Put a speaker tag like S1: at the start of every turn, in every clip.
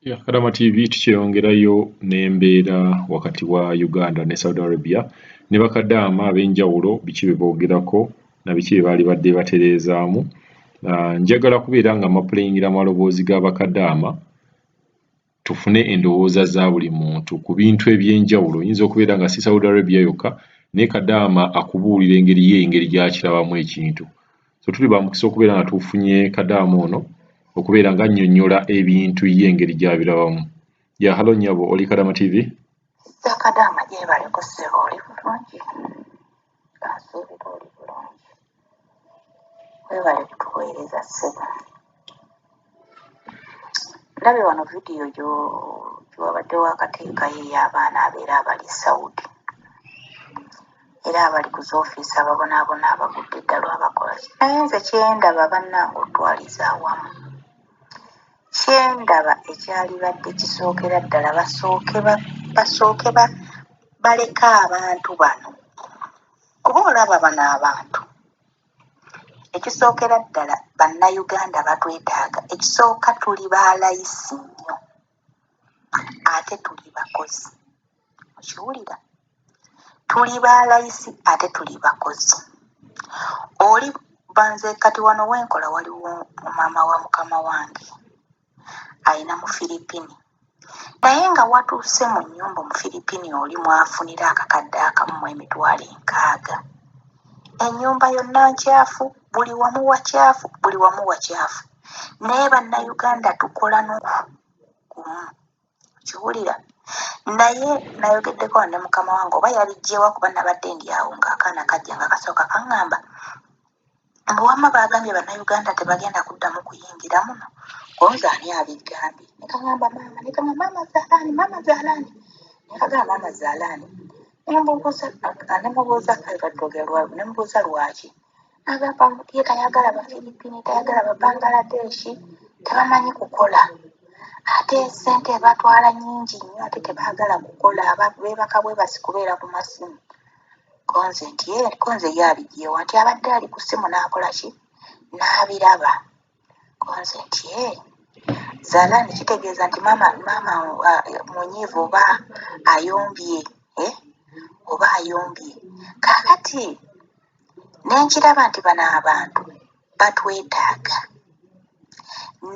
S1: Ya, Kadama TV tukyeyongerayo n'embeera wakati wa Uganda ne Saudi Arabia ne bakadaama ab'enjawulo, biki bye boogerako na biki bye baali badde batereezaamu. Njagala kubeera nga mapuleyingira amaloboozi ga bakadaama tufune endowooza za buli muntu ku bintu eby'enjawulo. Oyinza okubeera nga si Saudi Arabia yokka, naye kadaama akubuulira engeri ye engeri gy'akirabamu ekintu. So tuli ba mukisa okubeera nga tufunye kadaama ono okubeera nga annyonnyola ebintu ye engeri gy'abirabamu. Ya, hello nnyabo, oli Kadama TV.
S2: Sakadaama, gyebaleko ssebo, oli bulungi? Asuubira oli bulungi. Weebale kutuweereza ssebo. Ndabye wano vidiyo gy'wabadde wakateekayo ey'abaana abeera abali Saudi era abali ku zoofiisi ababonaabona, abagudde eddalu, abakola ki. Naye nze kyendaba bannange, otwaliza awamu, kyendaba ekyalibadde kisookera ddala, basooke baleke abantu bano, kuba olaba bano abantu, ekisookera ddala Bannayuganda batwetaaga. Ekisooka, tuli baalayisi nnyo ate tuli bakozi. Okiwulira? Tuli baalayisi ate tuli bakozi. Oli banze kati wano wenkola waliwo maama wa mukama wange ayina mu Filipini, naye nga watuuse mu nnyumba mu Filipini oli mwafunira akakadde akamu mu 60,000. Ennyumba yonna nkyafu, buli wamu wakyafu, buli wamu wakyafu, naye Bannayuganda tukola n'ogumu. Kiwulira? Naye nayogeddeko ne mukama wange oba yabiggyewa, kuba nabadde ndi awo ng'akaana kajja nga kasooka kaŋŋamba mbu wamma baagambye Bannayuganda tebagenda kuddamu kuyingira muno. Konze ani abigambye? Ne kaŋŋamba maama, ne kaŋŋamba maama zaalaani, maama zaalaani, ne kagamba maama zaalaani. Ne mubuuza, ne mubuuza lwaki. Agamba ye tayagala Bafiripini, tayagala Babangaladeshi, tebamanyi kukola, ate sente batwala nnyingi nnyo, ate tebaagala kukola, beebaka bwebasi kubeera ku masimu. Konze nti ye konze ye abiggyewa? Nti abadde ali ku ssimu n'akola ki, n'abiraba. Konze nti ye zaalaani, kitegeeza nti maama, maama munyiivu oba ayombye, eh? Oba ayombye. Kaakati nenkiraba nti bano abantu batwetaaga,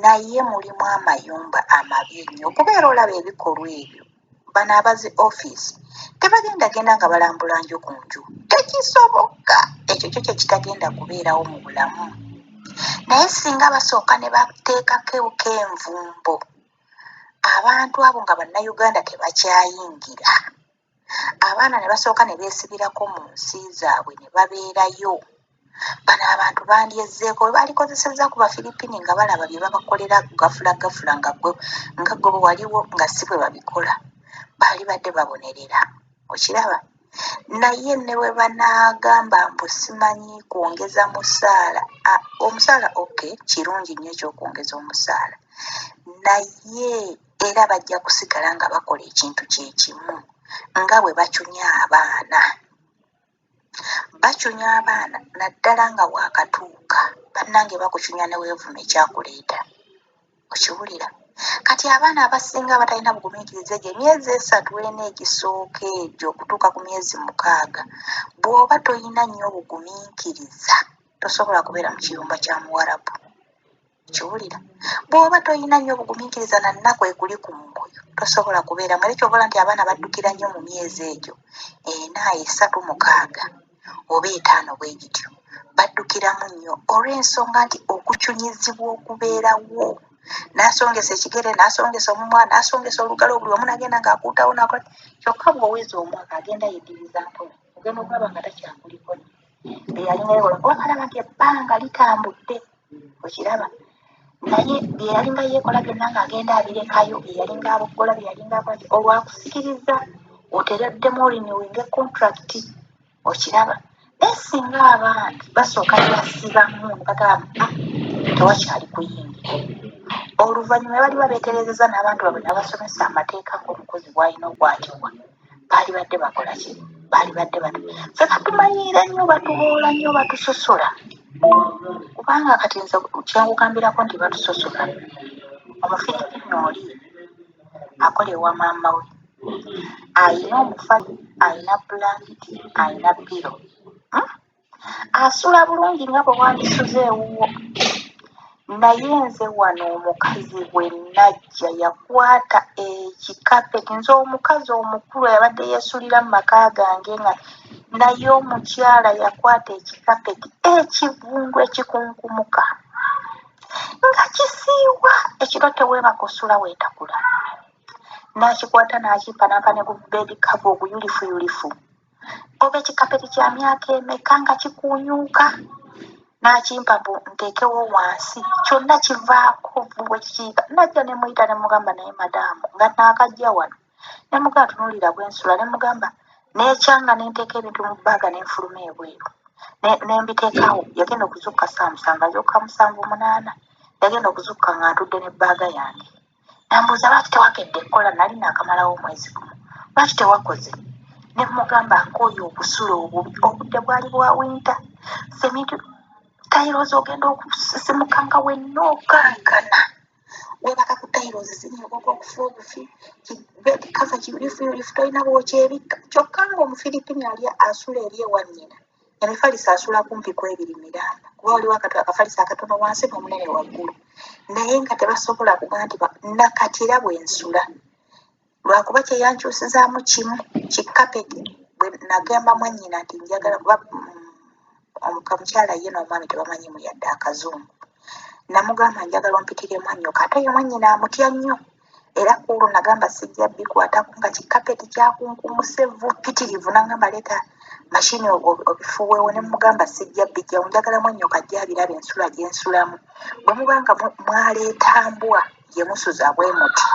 S2: naye mulimu amayumba amabi ennyo, okubeera olaba ebikolwa ebyo. Bano abazi offisi tebagenda genda nga balambula nju ku nju, tekisoboka. Ekyo kyo kyekitagenda kubeerawo mu bulamu. Naye singa basooka ne bateekako envumbo, abantu abo nga Bannayuganda tebakyayingira, abaana ne basooka ne beesibirako mu nsi zaabwe ne babeerayo, bano abantu bandyezzeeko bwe baalikozesezza ku Bafiripini nga balaba bye babakolera gafula gafula, nga gwe bwe waliwo nga si bwe babikola, baali badde babonerera. Okiraba? Naye ne bwe banaagamba mbu simanyi kwongeza musaala, omusaala, okay, kirungi nnyo ekyokwongeza omusaala, naye era bajja kusigala nga bakola ekintu kyekimu nga bwe bacunya abaana. Bacunya abaana naddala nga waakatuuka. Bannange, bakucunya ne weevuma ekyakuleeta. Okiwulira? Kati abaana abasinga abatalina bugumiikiriza, egyo emyezi 3, 4 egisooka egyo okutuuka ku myezi 6, bw'oba toyina nnyo obugumiikiriza tosobola kubeera mu kiyumba kya Muwarabu. Kiwulira? Bw'oba toyina nnyo obugumiikiriza na nnaku ekuli ku mwoyo, tosobola kubeeramu. Era kyobola nti abaana baddukira nnyo mu myezi egyo 4, 3, 6 oba 5 bwe gityo, baddukiramu nnyo olw'ensonga nti okucunyizibwa okubeerawo, n'asongesa ekigere, n'asongesa omumwa, n'asongesa olugalo, buli wamu n'agenda ng'akuutawo n'akola. Kyokka bw'oweza omwaka agenda yeddiriza mpola, ogenda okulaba nga takyakuliko nnyo bye yalinga yeekola, kuba kalaba nti ebbanga litambudde. Okiraba? Naye bye yalinga yeekola byonna ng'agenda abirekayo, bye yalinga aboggola, bye yalinga akola ki, olwakusikiriza otereddemu orenewinga contract. Okiraba? Naye singa abantu basooka ne basibamu ne bagamba, "Ah, tewakyali kuyingira," oluvannyuma bali babeeterezeza n'abantu baabwe n'abasomesa amateeka ng'omukozi bw'alina okwatibwa, baali badde bakola ki? Baali badde batu ffe batumanyiira nnyo, batuboola nnyo, batusosola. Kubanga kati nze kyenkugambirako nti batusosola, Omufiripini oli Yakola ewa maama we, ayina omufaliso, ayina bulangiti, ayina pillow, Asula bulungi nga bwe wandisuze ewuwo. Naye nze wano omukazi bwe najja yakwata ekikapeti, nze omukazi omukulu abadde yeesulira mu maka gange nga naye omukyala yakwata ekikapeti ekivundu ekikunkumuka nga kisiiwa ekiro teweebaka osula weetakula, n'akikwata n'akimpa n'ampa ne gu bed cover oguyulifuyulifu oba ekikapeti kya myaka emeka nga kikuunyuuka n'akimpa mbu nteekewo wansi kyonna kivaako bwe kikiika. Najja ne muyita ne mugamba naye madaamu nga naakajja wano ne mugamba tunuulira bwe nsula ne mugamba neekyanga ne nteeka ebintu mu bbaaga ne nfuluma ebweru ne mbiteekawo. Yagenda okuzuukuka ssaawa 7, azuukuka 7, 8, yagenda okuzuukuka nga ntudde ne bbaaga yange. Nambuuza lwaki tewakedde kukola, nali naakamalawo omwezi gumu, lwaki tewakoze? Ne mugamba nkooye obusula obubi, obudde bwali bwa winter, seminti tiles ogenda okusisimuka nga wenna okankana, weebaka ku tiles zinyogoga okufa obufi, bed cover kiyulifuyulifu tolina bw'okyebikka. Kyokka ng'Omufiripini ali asula eri ewa nnyina, emifaliso asula kumpi ku ebiri miramba kuba waliwo akafaliso akatono wansi n'omunene waggulu, naye nga tebasobola kugamba nti nakati era bwe nsula lwakuba kye yankyusizaamu kimu kikapeti bwe nagamba mwannyina nti njagala kuba omukyala ye n'omwami tebamanyimu yadde akazungu. Namugamba njagala ompitire mwannyoko, ate ye mwannyina amutya nnyo era ku olwo nagamba sijja bikwatako nga kikapeti kyakunkumuse evvu ppitirivu. Nangamba leeta mashini obifuuweewo, ne mugamba sijja bijjawo, njagala mwannyoko ajje abirabe ensula gye nsulamu. Bwe muba nga mwaleeta mbwa gye musuza bwe muti,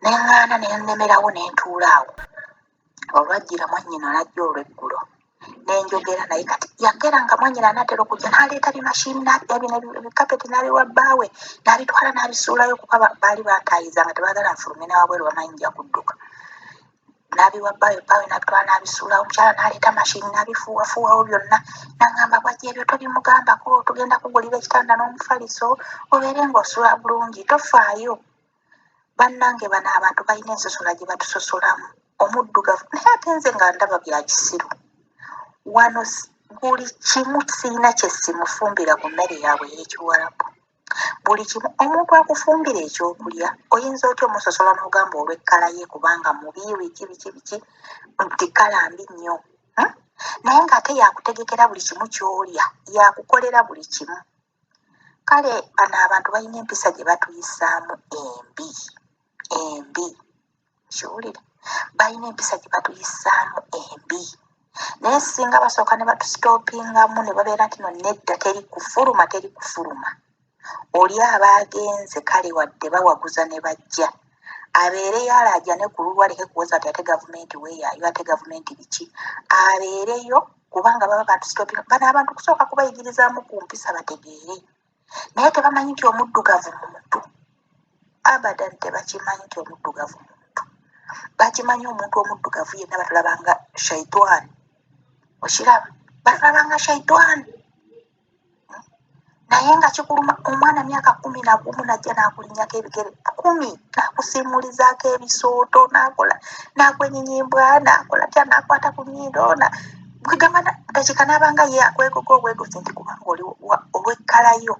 S2: ne ŋŋaana ne nnemerawo ne ntuula awo. Olwajjira mwannyina n'ajja olw'eggulo ne njogera naye. Kati yagera nga mwannyina anaatera okujja n'aleeta bimashini ebikapeti n'abiwa bbaawe n'abitwala n'abisuulayo kuba baali bantaayiza nga tebaagala nfulume n'awabweru bamanyi nja kudduka. N'abiwa bbaawe, bbaawe n'abitwala n'abisuulawo. Omukyala n'aleeta mashini n'abifuuwafuuwawo byonna n'aŋŋamba bw'ajja ebyo tobimugambako, tugenda kugulira ekitanda n'omufaliso obeere ng'osula bulungi, tofaayo. Bannange bano abantu balina ensosola gye batusosolamu omuddugavu, naye ate nze nga ndaba bya kisiru. Wano buli kimu sirina kye simufumbira ku mmere yaabwe ey'Ekiwarabu, buli kimu. Omuntu akufumbira ekyokulya oyinza otya omusosola n'ogamba olw'ekkala ye kubanga mubi biki biki biki nti kkala mbi nnyo, Naye ng'ate yakutegekera buli kimu ky'olya, yakukolera buli kimu. Kale bano abantu balina empisa gye batuyisaamu embi embi, kiwulire, balina empisa gye batuyisaamu embi, naye singa basooka ne batusitopingamu ne babeera nti no nedda teri kufuluma, teri kufuluma, oli aba agenze. Kale wadde bawaguza ne bajja abeereyo alaajane ku lulwo, aleke kuwoza nti ate gavumenti weeyaayo, ate gavumenti biki, abeereyo kubanga baba batusitopinga. Bano abantu kusooka kubayigirizaamu ku mpisa bategeere, naye tebamanyi nti omuddugavu muntu. Abadan tebakimanyi nti omuddugavu muntu. Bakimanyi omuntu omuddugavu yenna batulabanga shaitwani, okiraba, batulabanga shaitwani. Naye nga kikuluma omwana myaka 11 najja n'akulinnyako ebigere 10 n'akusiimulizaako ebisooto n'akola n'akwenyinyibwa n'akola tya n'akwata ku nnyindo kwegamba dakiika n'abanga ye akwegoga obwegozi nti kubanga oli olw'ekkalayo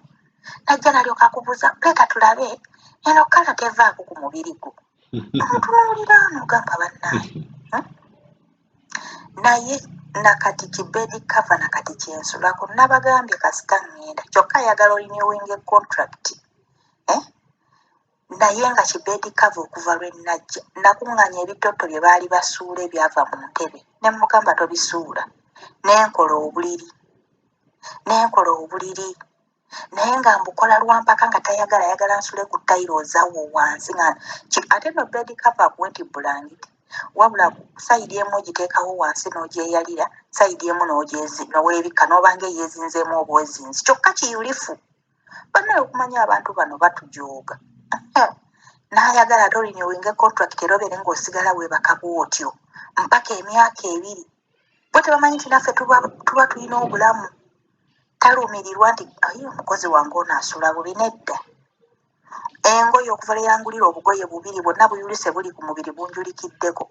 S2: najja n'alyoka akubuuza leeta tulabe eno kkala tevaako ku mubiri gwo, omutunuulira n'ogamba bannaaye. Naye nakati ki bed cover nakati kyensulako nabagambye kasita ŋŋenda kyokka ayagala renewing contract, eh? Naye nga ki bed cover okuva lwe najja nakuŋŋaanya ebitotto bye baali basuula ebyava mu ntebe ne mugamba tobisuula, ne nkola obuliri, ne nkola obuliri, naye nga mbukola lwampaka nga tayagala, ayagala nsule ku tiles awo wansi nga ate no bed cover akuwe nti bulangiti wabula side emu ogiteekawo wansi n'ogyeyalira, side emu n'oweebikka n'obanga eyeezinzeemu obwezinzi kyokka kiyulifu. Bannaye okumanya abantu bano batujooga n'ayagala ate orenewinge contract era obeere ng'osigala weebaka bw'otyo mpaka emyaka 2. Bo tebamanyi nti naffe tuba tulina obulamu. Talumirirwa nti ayi omukozi wange ono asula bubi, nedda. Engoye okuva lwe yangulira obugoye bubiri bwonna buyulise buli ku mubiri bunjulikiddeko.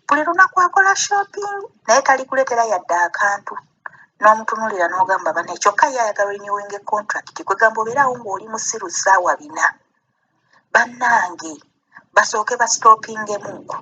S2: Buli lunaku akola shopping naye talikuleetera yadde akantu n'omutunuulira n'ogamba bane kyokka ye ayagala renewing contract kwegamba obeeraawo ng'oli musiru ssaawa 4. Bannange basooke basitopingemuuko.